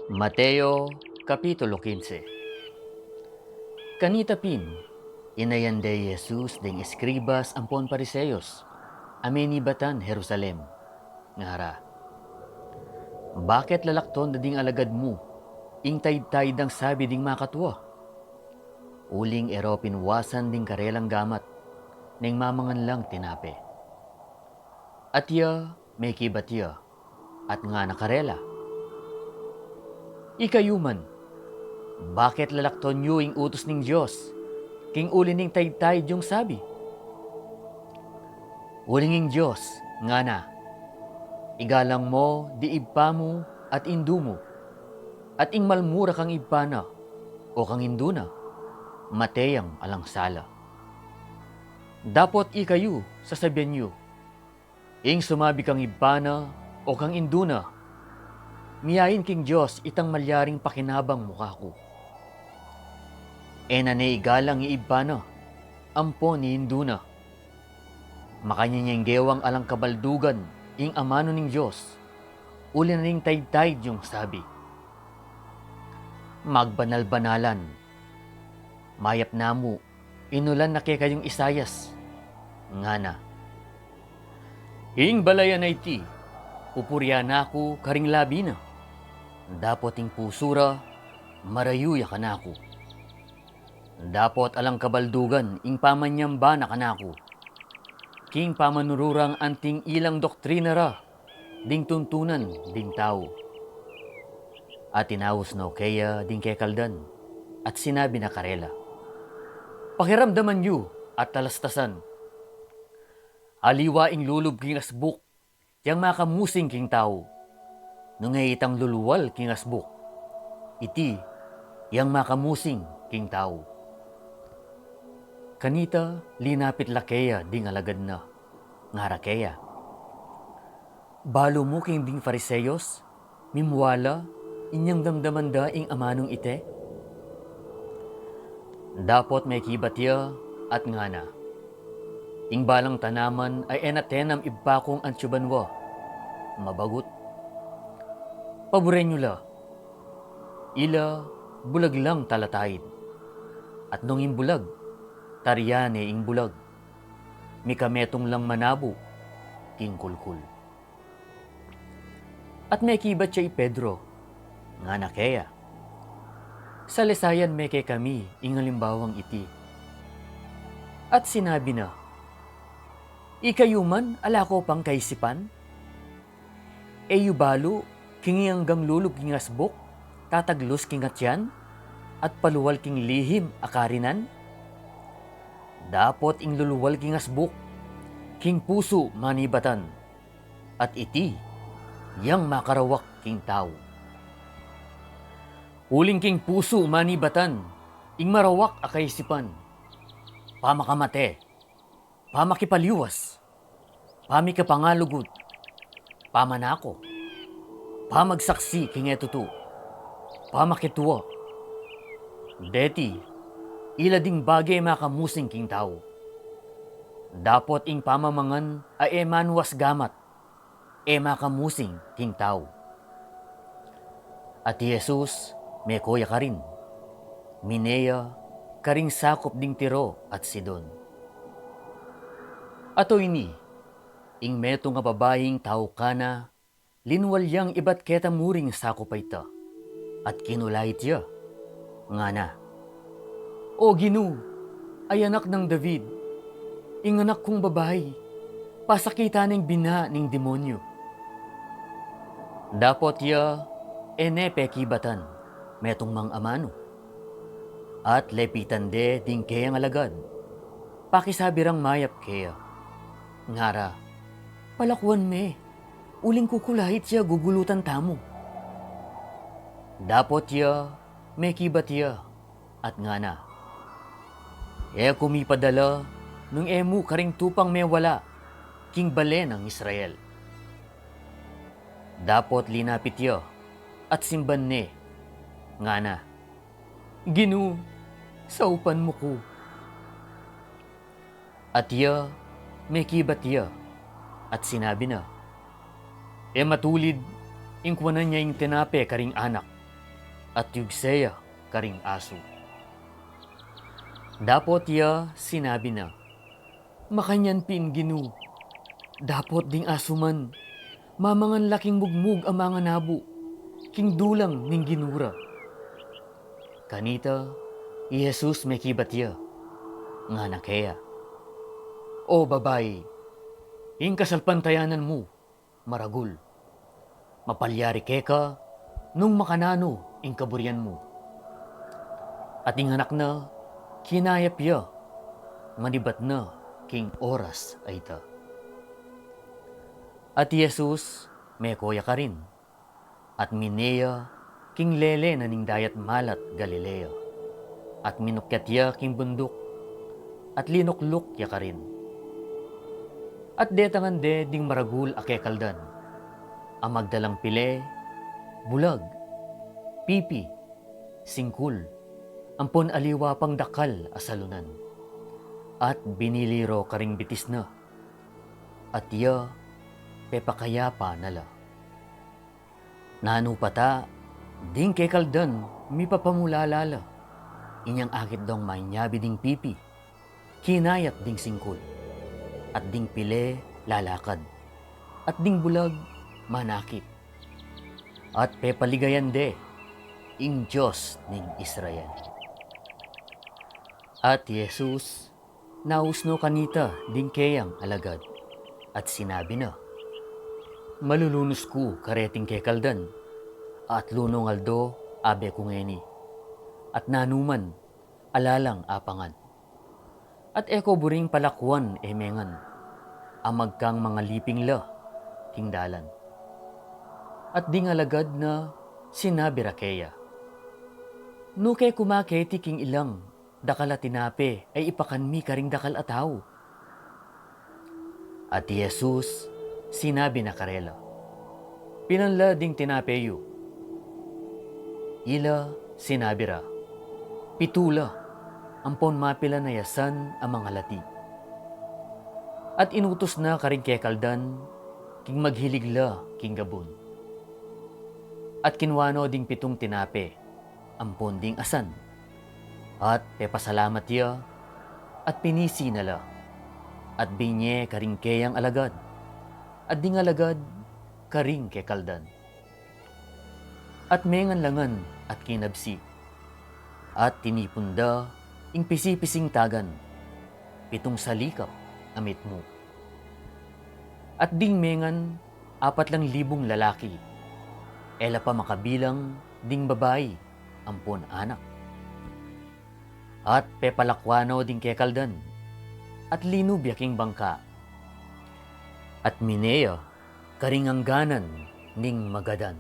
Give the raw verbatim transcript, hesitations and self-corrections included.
Mateo, Kapitulo kinse. Kanita pin, inayan de i Jesus ding eskribas ampon Pariseyos a menibatan Jerusalem, ngara, "Baket lalakton da ding alagad mu ing taytay dang sabi ding makatua? Uling e ra pinuasan ding karelang gamat, neng mamangan lang tinape." Atia mekibat ya at ngana karela, "Ikayu man, baket lalakton yu ing utus ning Dios king uli ning taytay yung sabi? Uling ing Dios ngana, 'Igalang mu di ibpa mu at indu mu,' at 'Ing malmura kang ibpa na o kang indu na, mate yang alang sala.' Dapot ikayu, sasabian yu, 'Ing sumabi kang ibpa na o kang indu na, miyain king Dios itang malyaring pakinabang mu kaku.' E na ne igalang i ibpa na ampon i indu na. Makanyan yang gewang alang kabaldugan ing amanu ning Dios, uli na ning taytay yung sabi, 'Magbanal-banalan.' Mayap namu, inulan na kekayung Isaias, ngana, 'Ing balayan a iti, pupurian na ku karing labi na, dapot ing pusu ra marayu ya kanaku. Dapot alang kabaldugan ing pamanyamba na kanaku, king pamanuru rang anting ilang doktrina ra ding tuntunan ding tau.' At inaus no keya ding kekaldan at sinabi na karela, "Pakiramdaman yu at talastasan. Aliwa ing lulub king asbuk yang makamusing king tau, nung e itang lulwal king asbuk, iti yang makamusing king tau." Kanita linapit la keya ding alagad na, ngara keya, "Balu mu king ding Fariseyos, mimwala inyang damdaman da ing amanung ite?" Dapot mekibat ya at ngana, "Ing balang tanaman a e na tenam ibpa kung antyu banua, mabagut. Paburen yu la, ila bulag lang talataid. At nung ing bulag, tarian ne ing bulag, mikametung lang manabu king kulkul." At mekibat ya i Pedro, ngana keya, "Salisayan me kekami ing alimbawang iti." At sinabi na, "Ikayu man ala ko pang kaisipan? E yu balu king anggang lulub king asbuk tataglus king atian at palual king lihim a karinan? Dapot ing lulwal king asbuk, king pusu manibatan, at iti yang makarawak king tau. Uling king pusu manibatan ing marawak a kaisipan, pamakamate, pamakipaliwas, pamikapangalugud, pamanako, pamagsaksi king e tutu, pamakitua. Deti ila ding bage makamusing king tau. Dapot ing pamamangan a e manuas gamat, e makamusing king tau." At i Jesus meko ya karin, mine ya karing sakup ding Tiro at Sidon. At o ini, ing metung a babaing tau kana, linwal yang ibat keta muring sakup a ita, at kinulait ya, ngana, "O Ginu, ay anak nang David, ing anak kung babai, pasakitan neng bina ning demonyu." Dapot ya e ne pekibatan metung mang amanu. At lepitan de ding keyang alagad, pakisabi rang mayap keya, ngara, "Palakuan me, uling kukulait ya gugulutan tamu." Dapot ya mekibat ya at ngana, "E ku mipadala nung e mu karing tupang mewala king bale nang Israel." Dapot linapit ya at simban ne, ngana, "Ginu, saupan mu ku." At ya mekibat ya at sinabi na, "E matulid ing kuanan ya ing tinape karing anak at yugse ya karing asu. Dapot ya sinabi na, "Makanyan pin, Ginu, dapot ding asu man, mamangan la king mugmug a manganabo, king dulang ning ginu ra." Kanita i Jesus mekibat ya, ngana keya, "O babai, ing kasalpantayanan mu maragul. Mapalyari keka nung makananu ing kaburian mu." At ing anak na kinayap ya, manibat na king oras a ita. At i Jesus meko ya karin, at mine ya king lele na ning dayat malat Galilea, at minukyat ya king bunduk, at linukluk ya karin. At detangan de ding maragul a kekaldan, a magdalang pile, bulag, pipi, singkul, ampon aliwa pang dakal a salunan. At binili ro karing bitis na, at iya pepakayapa na la. Nanu pa ta, ding kekaldan mipapamulala la. Inyang akit dong manyabi ding pipi, kinayap ding singkul, at ding pile lalakad, at ding bulag manakit, at pepaligayan de ing Dios ning Israel. At i Jesus nausno kanita ding keyang alagad, at sinabi na, "Malulunus ku kareting kekaldan, atlu nung aldo abe ku ngeni, at nanuman ala lang apangan. At e ko buring palakuan e mengan, a magkang mangaliping la king dalan." At ding alagad na sinabi ra keya, "Nu ke ku maketi king ilang dakal a tinape a ipakan mi karing dakal a tau?" At i Jesus sinabi na karela, "Pilan la ding tinape yu?" Ila sinabi ra, "Pitu la, ampon mapilan a asan a mangalati." At inutus na karing kekaldan king maghilig la king gabun. At kinua no ding pitung tinape ampon ding asan, at pepasalamat ya, at pinisi na la, at binye karing keyang alagad, at ding alagad karing kekaldan. At mengan la ngan at kinabsi, at tinipun da ing pisipising tagan, pitung salikap a mitmu. At ding mengan apat lang libung lalaki, e la pa makabilang ding babai ampon anak. At pepalakuan no ding kekaldan, at linub ya king bangka, at mine ya karing angganan ning Magadan.